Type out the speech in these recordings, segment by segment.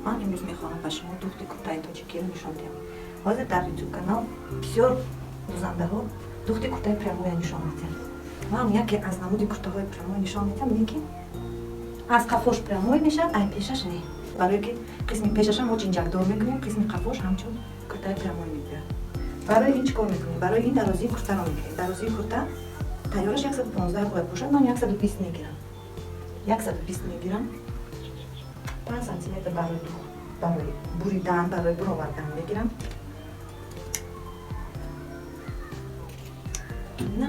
Ман имрӯз мехоҳам ба шумо духти куртаи тоҷикиро нишон диҳам. Ҳозир дар ютуб канал бисёр дузандаҳо духти куртаи прямоя нишон медиҳанд. Ман яке аз намуди куртаҳои прямой нишон медиҳам, лекин аз қафош прямой мешавад, ай пешаш не. Барое ки қисми пешаша мо ҷинҷакдор мекунем, қисми қафош ҳамчун куртаи прямой мебиёяд. Барои ин чӣ кор мекунем? Барои ин дарозии куртаро мегирем. Дарозии курта тайёраш 115 бояд бошад, ман 120 мегирам. 120 мегирам. 5 сантиметр барои дух, барои буридан, барои буровардан мегирам. На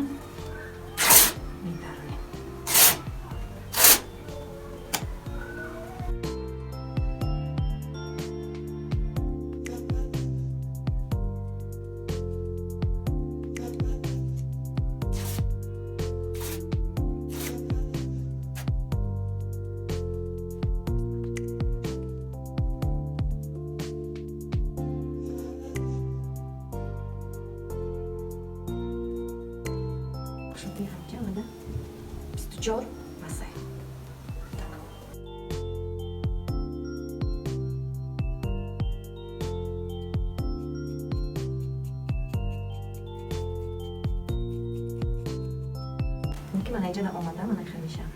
медаронем. Шуди ҳамҷа мана 24 масай. Так. Ки мана инҷа омада, мана хел мешам.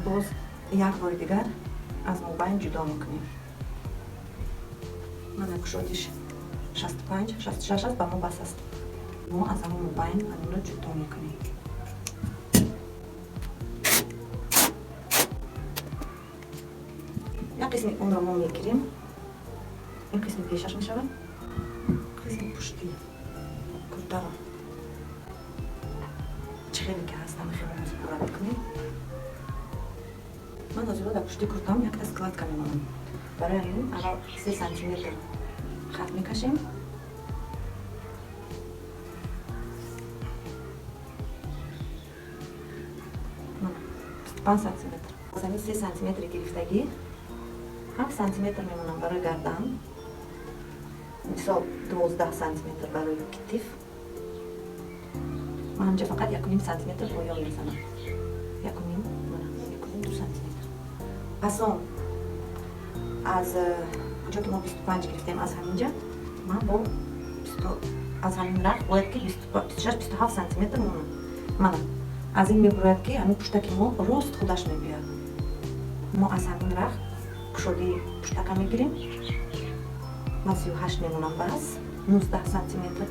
Боз як бори дигар аз мобайн ҷудо мекунем. Мана кушодиш 65, 66 аст, ба мо бас аст. Мо аз ҳамон мобайн ҳаминро ҷудо мекунем. Як қисми онро мо мегирем, ин қисми пешаш мешавад, қисми пушти куртаро чӣ хеле ки ҳаст, ҳама хеле пура мекунем. Ман ҳозиро дар пушти куртаам якта складка мемонам. Барои ҳамин аввал 3 сантиметр хат мекашем. Мана 25 сантиметр. Аз ҳамин 3 сантиметри гирифтагӣ 7 сантиметр мемонам барои гардан, мисол, 12 сантиметр барои китиф. Ман ҳамҷа фақат 1,5 сантиметр поён мезанам, 1,5, мана 1,5, 2 сантиметр. Пас он аз куҷо ки мо 25 гирифтем, аз ҳаминҷа ман бо аз ҳамин рахт бояд ки 26, 27 сантиметр монам. Мана аз ин мебурояд, ки ҳамин пуштаки мо рост худаш мебиёяд. Мо аз ҳамин рахт кушодии пуштака мегирем. Ман 38 мемонам, бас 19 сантиметр.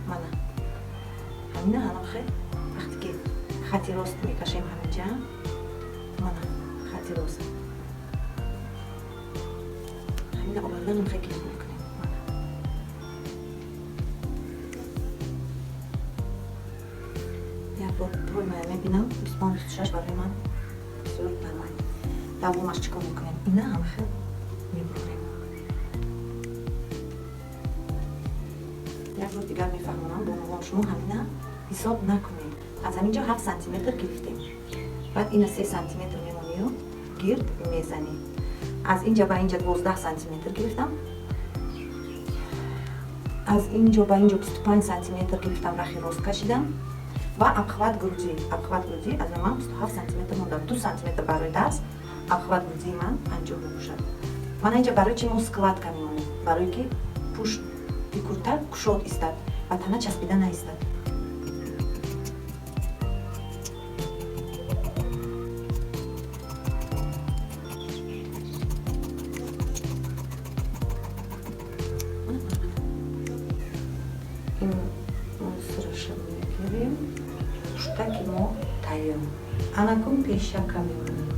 Мана ҳамина ҳанохе вақте ки хати рост мекашем ҳаминҷа, мана хати рост ҳамина оварданам хе гирд мекунем. Мана як бор проймая мебинам, 25, 26 барои ман бисёр нормал. Давомаш чӣ кор мекунем? Ина ҳамахел мебурем. Як бор дигар мефаҳмонам, бонувон, шумо ҳамина ҳисоб накунед. Аз ҳамин ҷо 7 сантиметр гирифтем, баъд ина 3 сантиметр мемонию гирд мезанӣ. Аз инҷа ба инҷа 12 сантиметр гирифтам, аз инҷо ба инҷо 25 сантиметр гирифтам, рахи рост кашидам ва обхват груди. Обхват груди аз ман 27 сантиметр мондам, 2 сантиметр барои дарс. Обхват грудии ман 50 мебошад. Мана инҷа барои чи мо складка мемонем? Барое ки пушти курта кушод истад ва тана часпида наистад. Ин мусраша мегирем, пуштаки мо тайёр. Анакун пешака мемонем.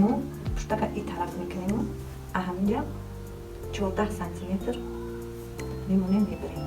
Мо пуштака и тараф мекунему, аҳаминҷа 14 сантиметр мемонем, мебарем.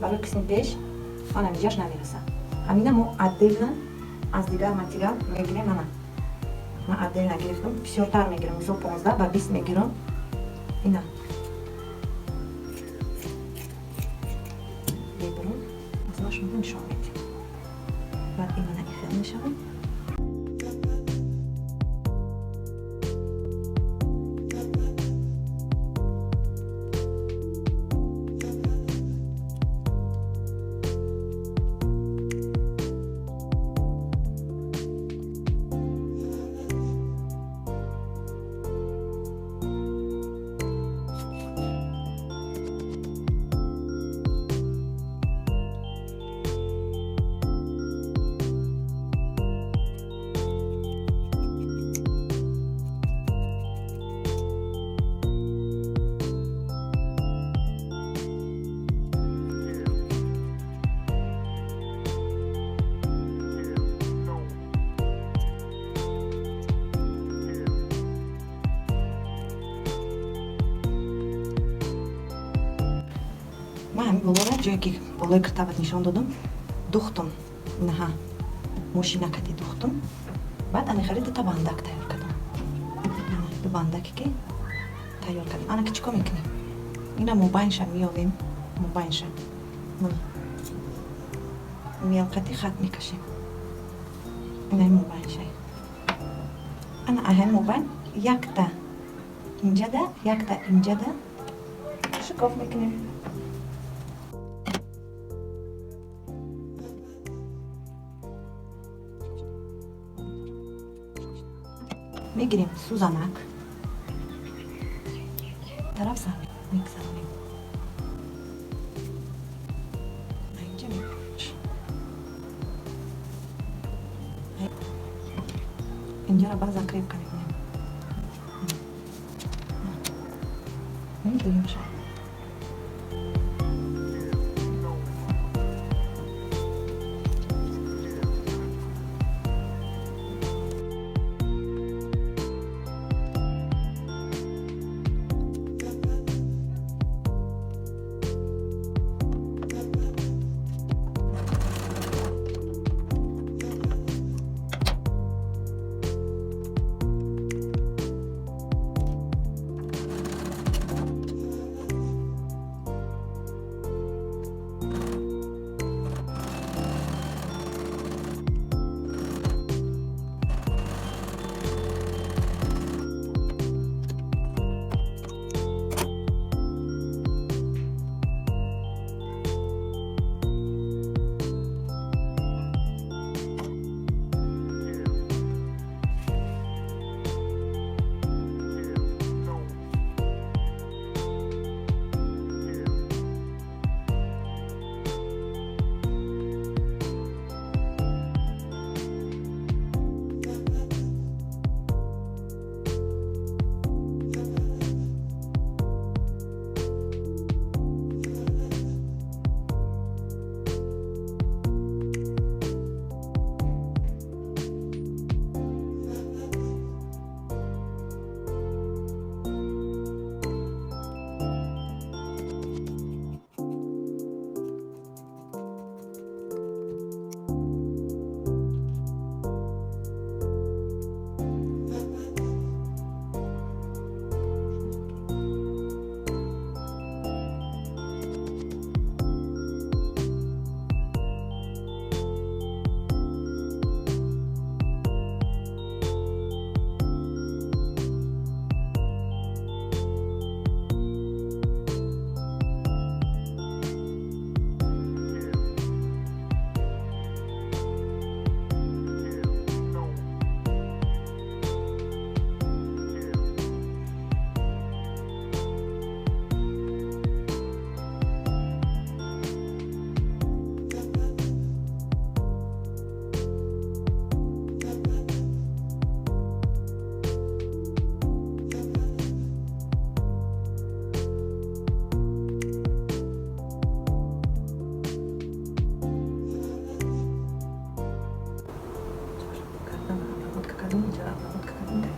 Барои қисми пеш ман ҳамиҷаш намерасад. Ҳамина мо отдельно аз дигар материал мегирем. Мана, ман отдельно гирифтам, бисёртар мегирам, мисол 15 ба 20 мегирам. Ина мебурам, аз ма шумо нишон медиҳам. Баъд имана ихел мешавад. Ман ҳамин болора, ҷое ки болои киртават нишон додам, духтум. Инаҳа, мошинакати духтум. Баъд ана хеле дута бандак тайёр кардам. Ду бандаке ки тайёр кардам, ана ки чӣ кор мекунем? Ина мобайнша меёвем, мобайнша мелқати хат мекашем. Инаи мобайнша, ана аҳай мобайн якта инҷада, якта инҷада шикоф мекунем. Мегирем сӯзанак, тараф сар мегзаронем, инҷа инҷаро баъд закрепка мекунем. Дуюмша.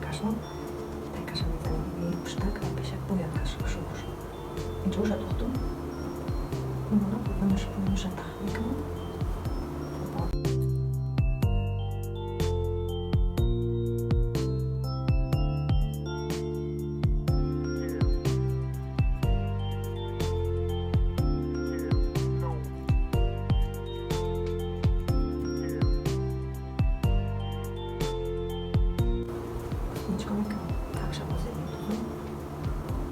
Кашон тайкаша мезанем, пуштак ва пешак бояд кашуш. Инҷоша духтум. Мемонам, поёнаша таҳ мекунам. Чикор мекунам? Такша бозе медузам,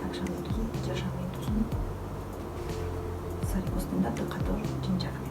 такша медузам, иҷаша медузам. Сари остинда ду қатор ҷинҷак.